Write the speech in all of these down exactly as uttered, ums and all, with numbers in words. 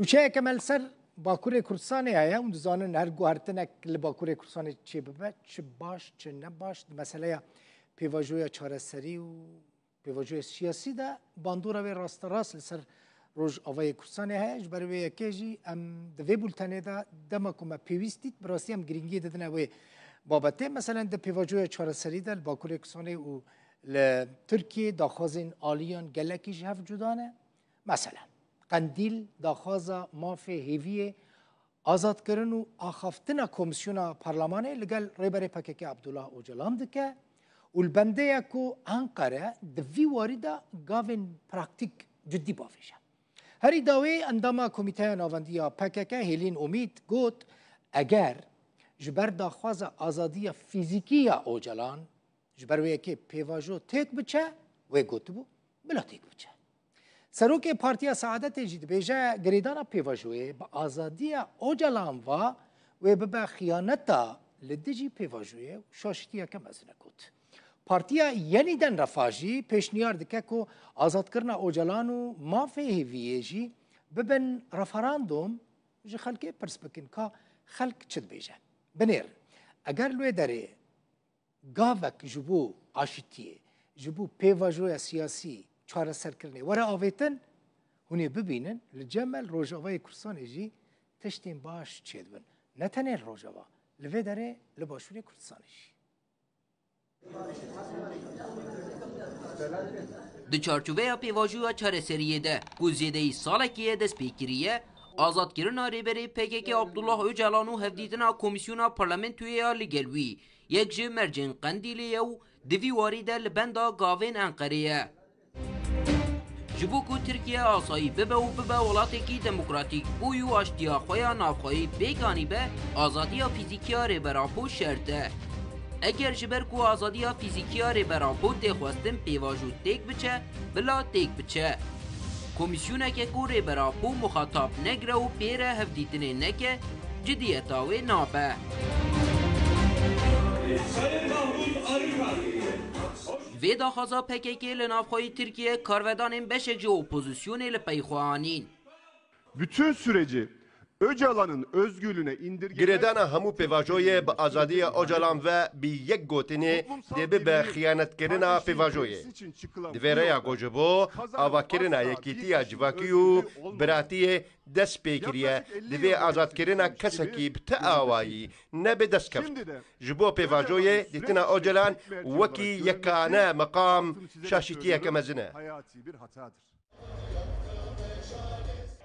Nûçeyeke me li ser Bakurê Kurdistanê heye. Hûn dizanin her guhertinek li Bakurê Kurdistanê çêbibe, çi baş, çi ne baş, di meseleya pêvajoya çareserî û pêvajoya siyasî de bandora wê rasterast li ser Rojavayê Kurdistanê heye. Ji ber wê yekê jî em di vê bultenê de dema ku me pêwîst dît, bi rastî em girîngiyê didine wê babetê. Meselen di pêvajoya çareserî de li Bakurê Kurdistanê û li Tirkiyê daxwazên aliyan gelekî ji hev cuda ne. Meselen, Qendîl daxwaza mafê hêviyê, azadkirin û axaftina komîsyona parlemanê li gel Rêberê P K K Abdullah Ocalan dike û li bendê ye ku Enqere di vî warî de gavên praktîk cidî bavêje. Herî dawî endama Komîteya Navendî ya P K K Hêlîn Omîd got, eger ji ber daxwaza azadiya fîzîkî ya Ocalan, ji ber wê yekê pêvajo têk biçe, wê gotibû, bila têk biçe. Serokê Partiya Saadetê jî dibêje, girêdana pêvajoyê bi azadiya Ocalan ve wê bibe xiyaneta li dijî pêvajoyê û şaşitiyeke mezin e got. Partiya Yenîden Refah jî pêşniyar dike ku azadkirina Ocalan û mafê hêviyê jî bibin referandûm, ji xelkê pirs bikin ka xelk çi dibêje. Binêrin, eger li wê derê gavek ji bo aşitiyê, ji bo pêvajoya siyasî, çareserkirinê were avêtin, hûn ê bibînin li cem me li Rojavayê Kurdistanê jî tiştên baş çêdibin. Ne tenê li Rojava, li vê derê li Başûrê Kurdistanê jî. Di çarçoveya pêvajoya çareseriyê de ku zêdeyî salekê ye dest pê kiriye, azadkirina Rêberê P K K Abdullah Ocalan û hevdîtina Komîsyona Parlamentoyê ya li gel wî yek ji mercên Qendîlê ye û di vî warî de li benda gavên Enqerê ye. Ji bo ku Tirkiye asayî bibe û bibe welatekî demokratîk, bûyî û aştiya xwe ya navxweyî pêk anîbe, azadiya fîzîkî ya Rêber Apo şert e. Eger ji ber ku azadiya fîzîkî ya Rêber Apo tê xwestin pêvajo têk biçe, bila têk biçe. Komîsyoneke ku Rêber Apo muxatab negire û pê re hevdîtinê neke, cidiyeta wê nabe. Vê daxwaza P K K li navxweyî Tirkiye karvedanên beşek ji opozisyonê li pey xwe anîn. Bütün süreci Öcalan'ın özgürlüğüne indirgemek Girêdana hemû pêvajoyê bi azadiya Ocalan ve bi yek gotinê dê bibe xiyanetkirina pêvajoyê. Di vê rêya ku ji bo avakirina yekîtiya civakî û biratiyê dest pê kiriye, divê azadkirina kesekî bi ti awayî nebe destkeftî. Ji bo pêvajoyê dîtina Ocalan wekî yekane meqam şaşîtiyeke mezin e.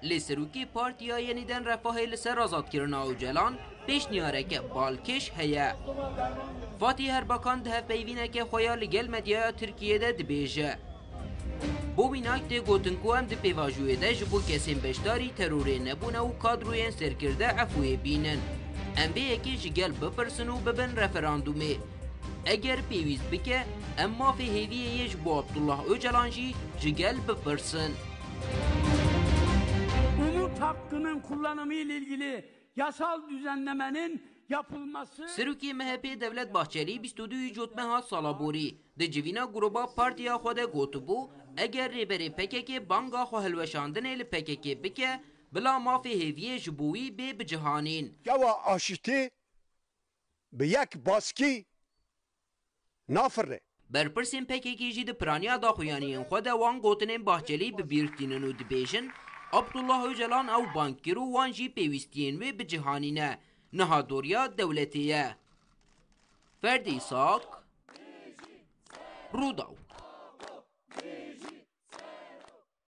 Lê serokê Partiya Yenîden Refahê li ser azadkirina Ocalan pêşniyareke balkêş heye. Fatîh Erbakan di hevpeyvîneke xwe ya li gel medyaya Tirkiyê de dibêje, Bo mînak tê gotin ku em di pêvajoyê de ji bo kesên beşdarî terorê nebûne û kadroyên serkirde efûyê bînin. Em vê yekê ji gel bipirsin û bibin referandumê. Eger pêwîst bike, em mafê hêviyê yê ji bo Abdullah Ocalan jî ji gel bipirsin. Umut hakkının kullanımı ile ilgili yasal düzenlemenin yapılması Serokê M H P Devlet Bahçelî bîst û duyê Cotmeha sala borî di civîna grûba partiya xwe de gotibû, eger rêberê P K K banga xwe hilweşandinê li P K K bike, bila mafê hêviyê ji bo wî bê bicihanîn. Çawa aşitî bi yek baskî nafirre. Berpirsên P K K jî di piraniya daxuyaniyên xwe de wan gotinên Bahçelî bi bîr tînin û dibêjin, Abdullah Ocalan ew bang kir û wan jî pêwîstiyên wê bicihanîne. Niha doriya dewletê ye. Ferdî Îsak, Rûdaw.